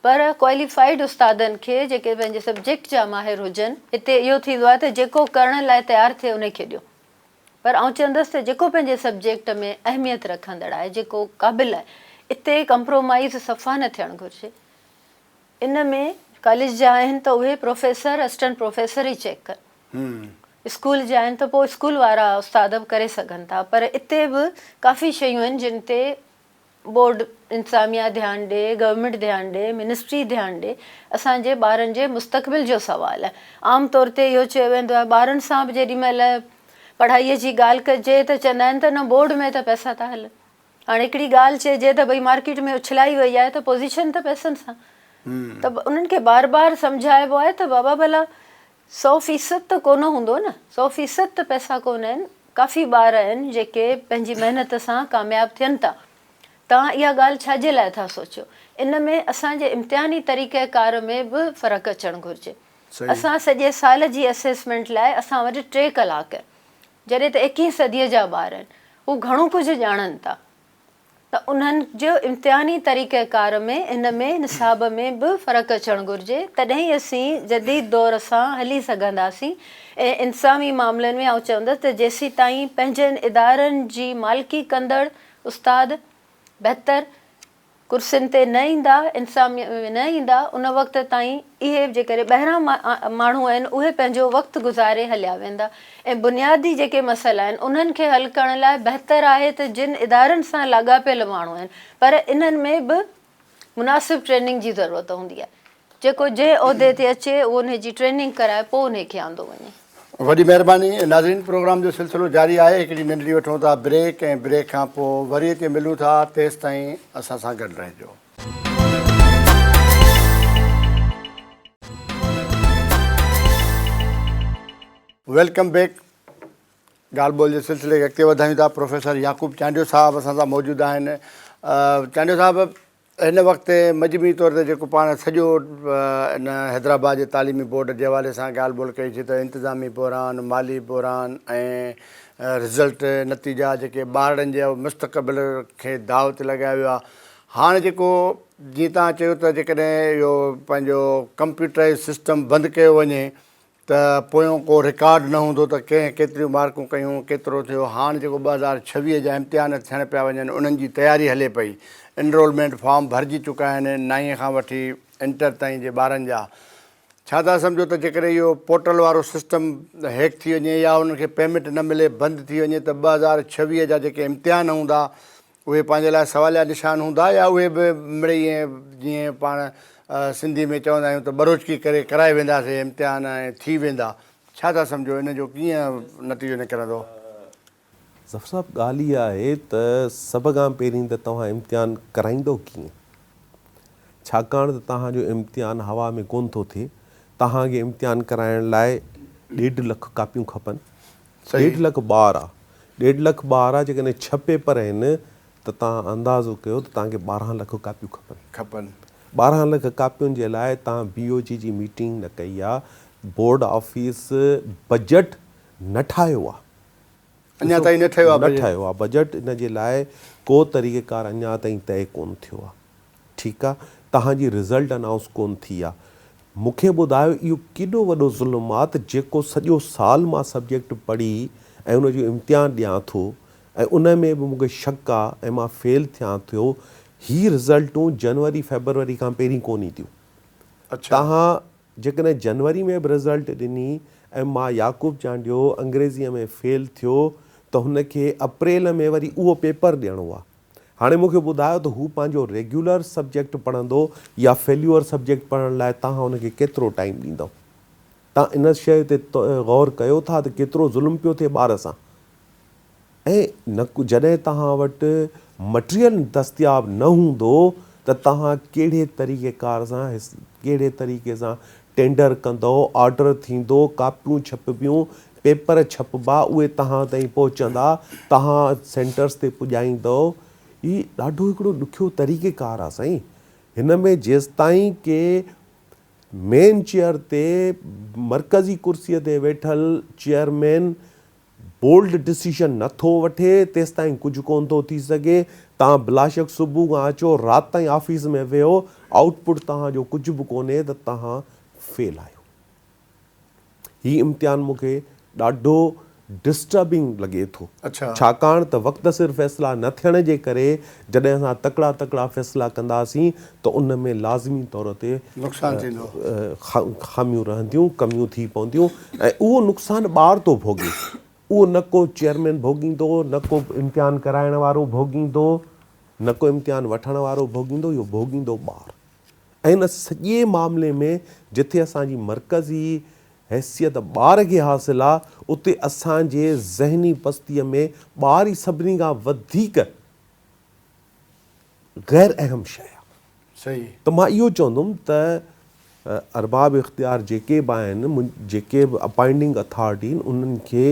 پر ڪواليفائيڊ استادن کي جيڪي پنهنجي سبجيڪٽ جا ماهر هجن هتي اهو ٿيندو آهي ته جيڪو ڪرڻ لاء تيار ٿئي ان کي ڏيو پر آئون چوندس ته جيڪو پنهنجي سبجيڪٽ ۾ اهميت رکندڙ آهي، جيڪو قابل آهي، اتي ڪمپرومائيز صفا نه ٿيڻ گهرجي. ان ۾ ڪاليج جا آهن ته اهي پروفيسر، اسسٽنٽ پروفيسر ئي چيڪ ڪن. اسڪول جا آهن ته پوء اسڪول وارا استاد به ڪري سگهن ٿا. پر اتي به ڪافي شيون آهن جن تي بورڊ انتظاميا ڌيان ڏي، گورنمينٽ ڌيان ڏي، منسٽري ڌيان ڏي، اسان جي ٻارن جي مستقبل جو سوال آهي. عام طور تي اهو چيو ويندو آهي ٻارن سان به جيڏي مهل پڙهائي جي ڳالهه ڪجي ته چوندا آهن ته نه بورڊ ۾ ته پئسا ٿا هلن. هاڻي هڪڙي ڳالهه چئجي ته ڀئي مارڪيٽ ۾ اڇلائي وئي آهي ته پوزيشن ته پئسن سان ته انهن کي بار بار سمجهائبو آهي ته بابا ڀلا سو فيصد ته ڪونه هوندو نه، سو فيصد ته پئسا ڪونه آهن، ڪافي ٻار آهن جيڪي پنهنجي محنت سان ڪامياب ٿين ٿا، توهان اها ڳالهه ڇا جي لاء ٿا سوچيو؟ ان ۾ اسان جي امتحاني طريقه ڪار ۾ به فرق اچڻ گهرجي. اسان سڄي سال جي اسيسمينٽ لاء اسان وٽ ٽي ڪلاڪ آهن، جڏهن ته ايڪيهين صديء جا ٻار آهن، هو گهڻو ڪجهه ڄاڻن ٿا. ته انهن جو امتحاني طريقه ڪار ۾ ان ۾ نصاب ۾ به فرق اچڻ گهرجي تڏهن ئي اسين جديد دور سان هلي سگهنداسين ۽ انتظامي معاملن ۾ آئون چوندس ته جيسيتائين پنهنجن ادارن جي مالڪي ڪندڙ استاد بهتر ڪرسين تي نه ايندا انتظاميه ۾ نه ايندا ان وقت تائين اهي جيڪڏهن ٻاهران ماڻهو آهن اهي پنهنجو وقت گذاري هليا ويندا ۽ بنيادي جيڪي مسئلا آهن انهن کي حل ڪرڻ لاء بهتر آهي ته جن ادارن سان لاڳاپيل ماڻهو آهن پر انهن ۾ به مناسب ٽريننگ جي ضرورت هوندي آهي جيڪو جنهن عهدي تي اچي اهو انهي جي ٽريننگ ڪرائي پوء انهي کي آندو وڃي. وڏي مهرباني ناظرين پروگرام جو سلسلو جاري آهي هڪڙي ننڍڙي وٺون ٿا بريڪ ۽ بريڪ کان پوء وري اچي ملون ٿا تيستائين اسان سان گڏ رهجو. Welcome back ڳالهه ٻولهه جي سلسلي کي اڳتي وڌايون ٿا پروفيسر يعقوب چانڊيو صاحب اسان سان موجود آهن چانڊيو صاحب هن وقت مجموعي طور تي جيڪو پاڻ سڄو ان حيدرآباد جي تعليمي بورڊ جي حوالي سان ڳالهه ٻولهه ڪئي سي ته انتظامي بحران، مالي بحران ۽ رزلٽ، نتيجا، جيڪي ٻارڙن جي مستقبل کي داء تي لڳايو ويو آهي. هاڻ جيڪو جيئن توهان چيو ته جيڪڏهن اهو پنهنجو ڪمپيوٽرائيز سسٽم بند ڪيو وڃي ته پويون ڪو رڪارڊ نه هوندو ته ڪنهن ڪيتريون مارڪون ڪيون، ڪيترو ٿيو، هاڻ جيڪو 2026 جا امتحان ٿيڻ پيا وڃن انهن جي تياري هلي پئي، انرولمينٽ فارم ڀرجي چڪا آهن نائين کان وٺي انٽر تائين جي ٻارن جا، ڇا ٿا سمجهو ته جيڪڏهن اهو پورٽل وارو سسٽم هيڪ ٿي وڃي يا انهن کي پيمينٽ نه ملي بند ٿي وڃي ته 2026 جا جيڪي امتحان هوندا اهي پنهنجي لاء سواليا نشان هوندا يا اهي به مڙئي ائين جيئن پاڻ سنڌي ۾ چوندا آهيون ته ٻروچڪي ڪري ڪرائي وينداسين امتحان ۽ ٿي ويندا. ڇا ٿا سمجهو ان جو ڪيئن نتيجو نڪرندو؟ ظفر صاحب ڳالهه اها آهي ته سڀ کان پهرين ته توهان امتحان ڪرائيندؤ ڪيئن؟ ڇاڪاڻ ته توهان جو امتحان هوا ۾ ڪونه ٿو ٿئي. توهان کي امتحان ڪرائڻ لاء ڏيڍ لک ڪاپيون کپن. ڏيڍ لک ٻار آ. ڏيڍ لک ٻار آ جيڪڏهن ڇهه پيپر آهن ته توهان اندازو ڪيو ته توهان کي 12 لک ڪاپيون کپن. کپن. 12 لک ڪاپين جي لاء توهان بي او جي جي ميٽنگ نه ڪئي آ، بورڊ آفيس بجيٽ نه ٺاهيو آ. اڃا تائين نه ٺهيو آ بجيٽ. نه ٺهيو آ بجيٽ ان جي لاء ڪو طريقيڪار اڃا تائين طئي ڪونه ٿيو آ. ٺيڪ آ توهان جي رزلٽ انائونس ڪون ٿي آ مون کي ٻڌايو اهو ڪيڏو وڏو ظلم آ ته جيڪو سڄو سال مان سبجيڪٽ پڙهي ۽ ان جو امتحان ڏيان ٿو ۽ ان ۾ به مون کي شڪ آ ۽ مان فيل ٿيان ٿيو هي رزلٽون جنوري فيبروري کان پهرين ڪون اينديون توهان جيڪڏهن جنوري ۾ به رزلٽ ڏني ۽ مان يعقوب چانڊيو انگريزي ۾ فيل ٿيو ته هن کي اپريل ۾ وري اهو پيپر ڏيڻو آ. هاڻي مون کي ٻڌايو ته هو پنهنجو ريگيولر سبجيڪٽ پڙهندو يا فيليوئر سبجيڪٽ پڙهڻ لاء توهان ان کي ڪيترو ٽائيم ڏيندؤ؟ توهان ان شيء تي غور ڪيو ٿا ته ڪيترو ظلم پيو ٿئي ٻار سان؟ ۽ نه جڏهن توهان وٽ مٽيريل دستياب نه هوندو ته توهان ڪهڙي طريقي ڪار سان ڪهڙي طريقي سان ٽينڊر ڪندؤ، آرڊر ٿيندو، ڪاپيون ڇپبيون، پيپر ڇپبا، اهي توهان تائين پهچندا، توهان سينٽرز تي پڄائيندؤ. هي ڏاڍو هڪڙو ڏکيو طريقي ڪار آهي سائين. هن ۾ جيستائين ڪي مين چيئر تي مرڪزي ڪرسيء تي ويٺل چيئرمين بولڊ ڊسيشن نه ٿو وٺي تيستائين ڪجهه ڪونه ٿو ٿي سگهي، توهان بلاشڪ صبح کان اچو رات تائين آفيس ۾ ويهو آئوٽ پٽ توهان جو ڪجهه به ڪونهي ته توهان فيل آهيو. هي امتحان مون کي ڏاڍو ڊسٽربنگ لڳي ٿو ڇاڪاڻ ته وقت سر فيصلا نه ٿيڻ جي ڪري جڏهن اسان تڪڙا تڪڙا فيصلا ڪنداسين ته ان ۾ لازمي طور تي نقصان ٿيندو. خاميون رهنديون، ڪميون ٿي پونديون ۽ اهو نقصان ٻار ٿو ڀوڳي. اهو نه ڪو چيئرمين ڀوڳيندو، نه ڪو امتحان ڪرائڻ وارو ڀوڳيندو، نه ڪو امتحان وٺڻ وارو ڀوڳيندو، اهو ڀوڳيندو ٻار. ۽ ان سڄي معاملي ۾ جتي اسان جي مرڪزي حيثيت ٻار کي حاصل آ، اتي اسان جي ذهني پستيء ۾ ٻار ئي سڀني کان وڌيڪ غير اهم شيء آ. صحيح. ته مان اهو چوندم ته ارباب اختيار جيڪي به آهن، جيڪي به اپائنڊنگ اٿارٽي آهن، انهن کي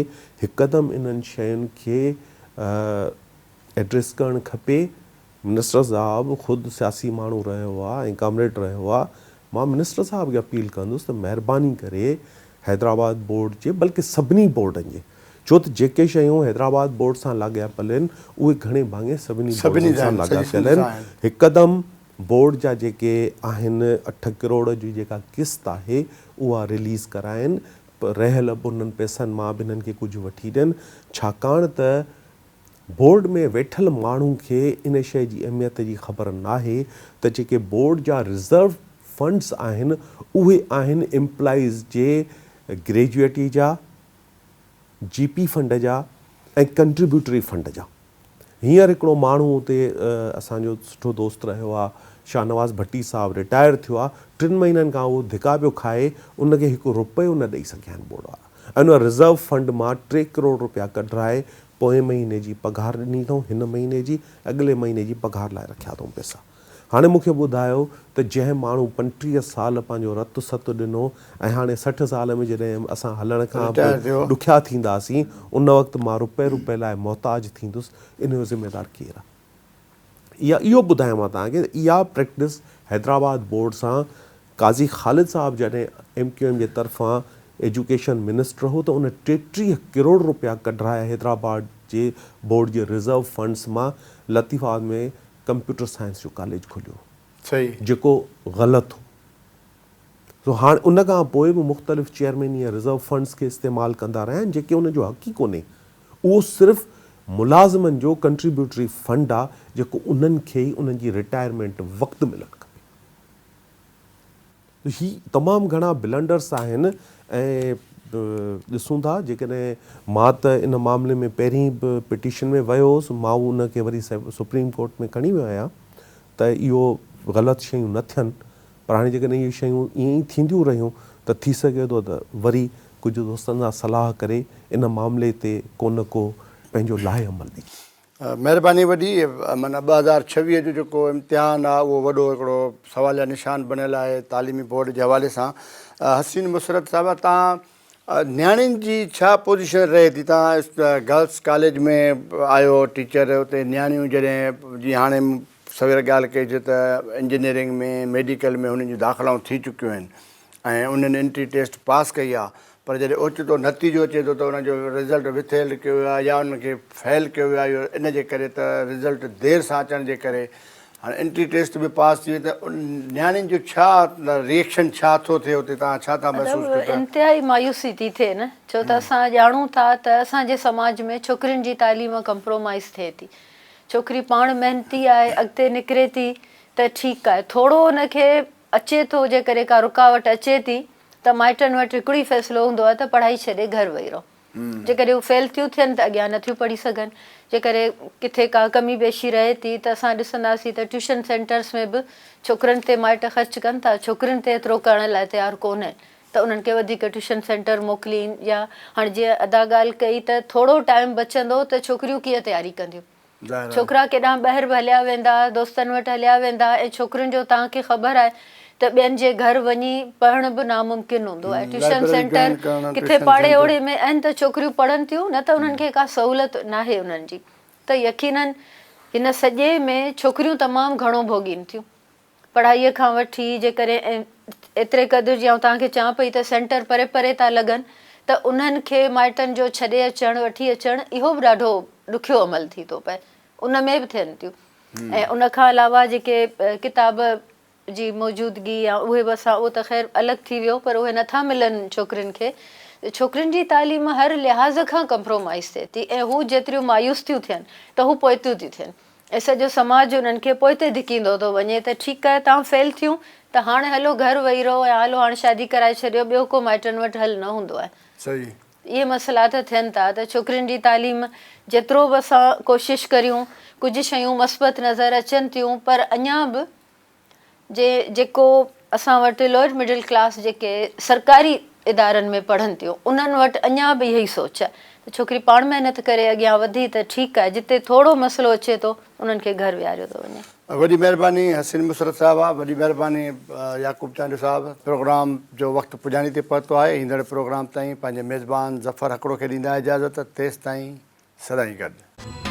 هڪدم انهن شين کي ايڊريس ڪرڻ کپي. منسٽر صاحب خود سياسي ماڻهو رهيو آ ۽ ڪامريڊ رهيو آ. مان منسٽر صاحب کي اپيل ڪندس ته مهرباني ڪري حيدرآباد بورڊ جي بلڪه سڀني بورڊن جي ڇو ته جيڪي شيون حيدرآباد بورڊ سان لاڳاپيل آهن اهي گهڻي ڀاڱي سڀني بورڊن سان لاڳاپيل آهن. هڪدم بورڊ جا جيڪي آهن اٺ ڪروڙ جي جيڪا قسط آهي اها رليز ڪرائين رهيل به انهن پئسن مان به انهن کي ڪجهه وٺي ڏين ڇاڪاڻ ته بورڊ ۾ ويٺل ماڻهو کي ان شيء جي اهميت جي خبر ناهي ته جيڪي بورڊ جا رزرو فنڊز آهن اهي آهن ايمپلائيز جي گريجوئٽي جا، جي پي فنڊ جا ۽ ڪنٽريبيوٽري فنڊ جا. هينئر هڪڙو ماڻهو اتي اسان جو سٺو دوست رهيو آ شاهنواز ڀٽي صاحب رٽائر ٿيو آ ٽن مهينن کان اهو ڌڪا پيو کائي ان کي هڪ رپيو نه ڏئي سگهيا آهن بورڊ وارا ۽ ان رزرو فنڊ مان ٽي ڪروڙ رپيا ڪڍرائي پوئين مهيني جي پگهار ڏني اٿئون هن مهيني جي اڳلي مهيني جي پگهار لاء رکيا اٿئون پئسا. هاڻي مون کي ٻڌايو ته جنهن ماڻهو 35 سال پنهنجو رت ست ڏنو ۽ هاڻي 60 سال ۾ جڏهن اسان هلڻ کان به ڏکيا ٿينداسين ان وقت مان رپئي رپئي لاء محتاج ٿيندس ان جو ذميوار ڪير آهي؟ اها اهو ٻڌايان مان توهان کي ته اها پريڪٽس حيدرآباد بورڊ سان قاضي خالد صاحب جڏهن ايم ڪيو ايم جي طرفان ايجوڪيشن منسٽر هو ته ان 33 ڪروڙ رپيا ڪڍرايا حيدرآباد جي بورڊ جي رزرو فنڊز مان لطيف آباد ۾ ڪمپيوٽر سائنس جو ڪاليج کوليو جيڪو غلط هو سو هاڻ ان کان پوء به مختلف چيئرمين اهي رزرو فنڊز کي استعمال ڪندا رهيا آهن جيڪي ان جو حق ئي ڪونهي اهو صرف ملازمن جو ڪنٽريبيوٽري فنڊ آ جيڪو انهن کي ئي انهن جي رٽائرمينٽ وقت ملڻ کپي. هي تمام گهڻا بلنڊرس آهن ۽ ڏسون ٿا جيڪڏهن مان ته ان معاملي ۾ پهرين به پٽيشن ۾ ويو هوس مان ان کي وري سپريم ڪورٽ ۾ کڻي ويو آهيان ته اهو غلط شيون نه ٿين پر هاڻي جيڪڏهن اهي شيون ائين ئي ٿينديون رهيون ته ٿي سگهي ٿو ته وري ڪجهه دوستن سان صلاح ڪري ان معاملي تي ڪو نه ڪو پنهنجو لاء عمل ڏجي. مهرباني وڏي معنيٰ 2026 جو جيڪو امتحان آ اهو وڏو هڪڙو سواليا نشان بڻيل آهي تعليمي بورڊ جي حوالي سان حسين مسرت صاحبه تان نياڻين جي ڇا پوزيشن رهي ٿي تان گرلس ڪاليج ۾ آيو ٽيچر اتي نياڻيون جڏهن جي هاڻي سوير ڳالهه ڪئي ته انجنيئرنگ ۾ ميڊيڪل ۾ هنن جون داخلائون ٿي چڪيون آهن ۽ انهن انٽري ٽيسٽ پاس ڪئي آهي پر جڏهن اوچتو نتيجو اچي ٿو ته ان جو رزلٽ وٿ هيلڊ ڪيو ويو آهي يا انهن کي فيل ڪيو ويو آهي اهو ان جي ڪري ته رزلٽ دير سان اچڻ جي ڪري هاڻي انٽري ٽيسٽ به پاس ٿي وئي ته نياڻين جو ڇا ريئڪشن ڇا ٿو ٿئي اتي توهان ڇا ٿا محسوس ڪيو ته. انتهائي مايوسي ٿي ٿئي نه ڇو ته اسان ڄاڻون ٿا ته اسان جي سماج ۾ ڇوڪرين جي تعليم ڪمپرومائز ٿئي ٿي ڇوڪري پاڻ محنتي آهي اڳتي نڪري ٿي ته ٺيڪ آهي ٿورو ان کي اچي ٿو جيڪڏهن ڪا رڪاوٽ اچي ٿي ته مائٽن وٽ هڪڙو ئي فيصلو هوندو آهي ته پڙهائي ڇڏي گهر ويهي رهو. جيڪڏهن هو فيل ٿيون ٿين ته اڳيان نٿيون پڙهي سگهن. جيڪڏهن ڪٿي ڪا ڪمي بيشي رهي ٿي ته اسان ڏسنداسين ته ٽيوشن سينٽرس ۾ به ڇوڪرن تي مائٽ خرچ ڪن ٿا، ڇوڪرين تي ايترو ڪرڻ لاء تيار ڪونهن ته انهن کي وڌيڪ ٽيوشن سينٽر موڪلين يا هاڻي جيئن ادا ڳالهه ڪئي ته ٿورو ٽائيم بچندو ته ڇوڪريون ڪيئن تياري ڪنديون. ڇوڪرا ڪيڏانهن ٻاهر به هليا ويندا، دوستن وٽ هليا ويندا ۽ ڇوڪرين جو توهان کي خبر آهي ته ٻين جي گهر وڃي پڙهڻ به ناممڪن هوندو آهي. ٽيوشن سينٽر ڪٿي پاڙي اوڙي ۾ آهن ته ڇوڪريون پڙهن ٿيون نه ته انهن کي ڪا سهولت ناهي انهن جي ته يقينن هن سڄي ۾ ڇوڪريون تمام گهڻو ڀوڳين ٿيون. پڙهائيء کان وٺي جيڪڏهن ايتري قدر جي آئون توهان کي چوان پئي ته سينٽر پري پري ٿا لڳن ته انهن کي مائٽن جو ڇڏي اچڻ وٺي اچڻ اهو به ڏاڍو ڏکيو عمل ٿي ٿو پئي ان ۾ به ٿين ٿيون ۽ ان کان علاوه جيڪي ڪتاب جي موجودگي يا اهي به اسان اهو ته خير الڳ ٿي ويو پر اهي نٿا ملن ڇوڪرين کي ڇوڪرين جي تعليم هر لحاظ کان ڪمپرومائز ٿئي ٿي ۽ هو جيتريون مايوس ٿيون ٿين ته هو پوئتيون ٿيون ٿين ۽ سڄو سماج انهن کي پوئتي ڌڪيندو ٿو وڃي ته ٺيڪ آهي توهان فيل ٿيون ته هاڻ هلو گهر ويهي رهو يا هلو هاڻ شادي ڪرائي ڇڏيو ٻيو ڪو مائٽن وٽ حل نه هوندو آهي. صحيح. اهي مسئلا ته ٿين ٿا ته ڇوڪرين جي تعليم جيترو به اسان ڪوشش ڪريون ڪجهه شيون مثبت نظر اچن ٿيون پر اڃا به جي جيڪو اسان وٽ لوئر مڊل ڪلاس جيڪي سرڪاري ادارن ۾ پڙهن ٿيون انهن وٽ اڃا به اها ئي سوچ آهي ته ڇوڪري پاڻ محنت ڪري اڳيان وڌي ته ٺيڪ آهي جتي ٿورو مسئلو اچي ٿو انهن کي گهر ويهاريو ٿو وڃي. وڏي مهرباني حسين مسرت صاحبه وڏي مهرباني يعقوب چانڊيو صاحب پروگرام جو وقت پڄاڻي تي پهتو آهي ايندڙ پروگرام تائين پنهنجي ميزبان ظفر هڪڙو کي ڏيندا اجازت تيستائين سدائين گڏ.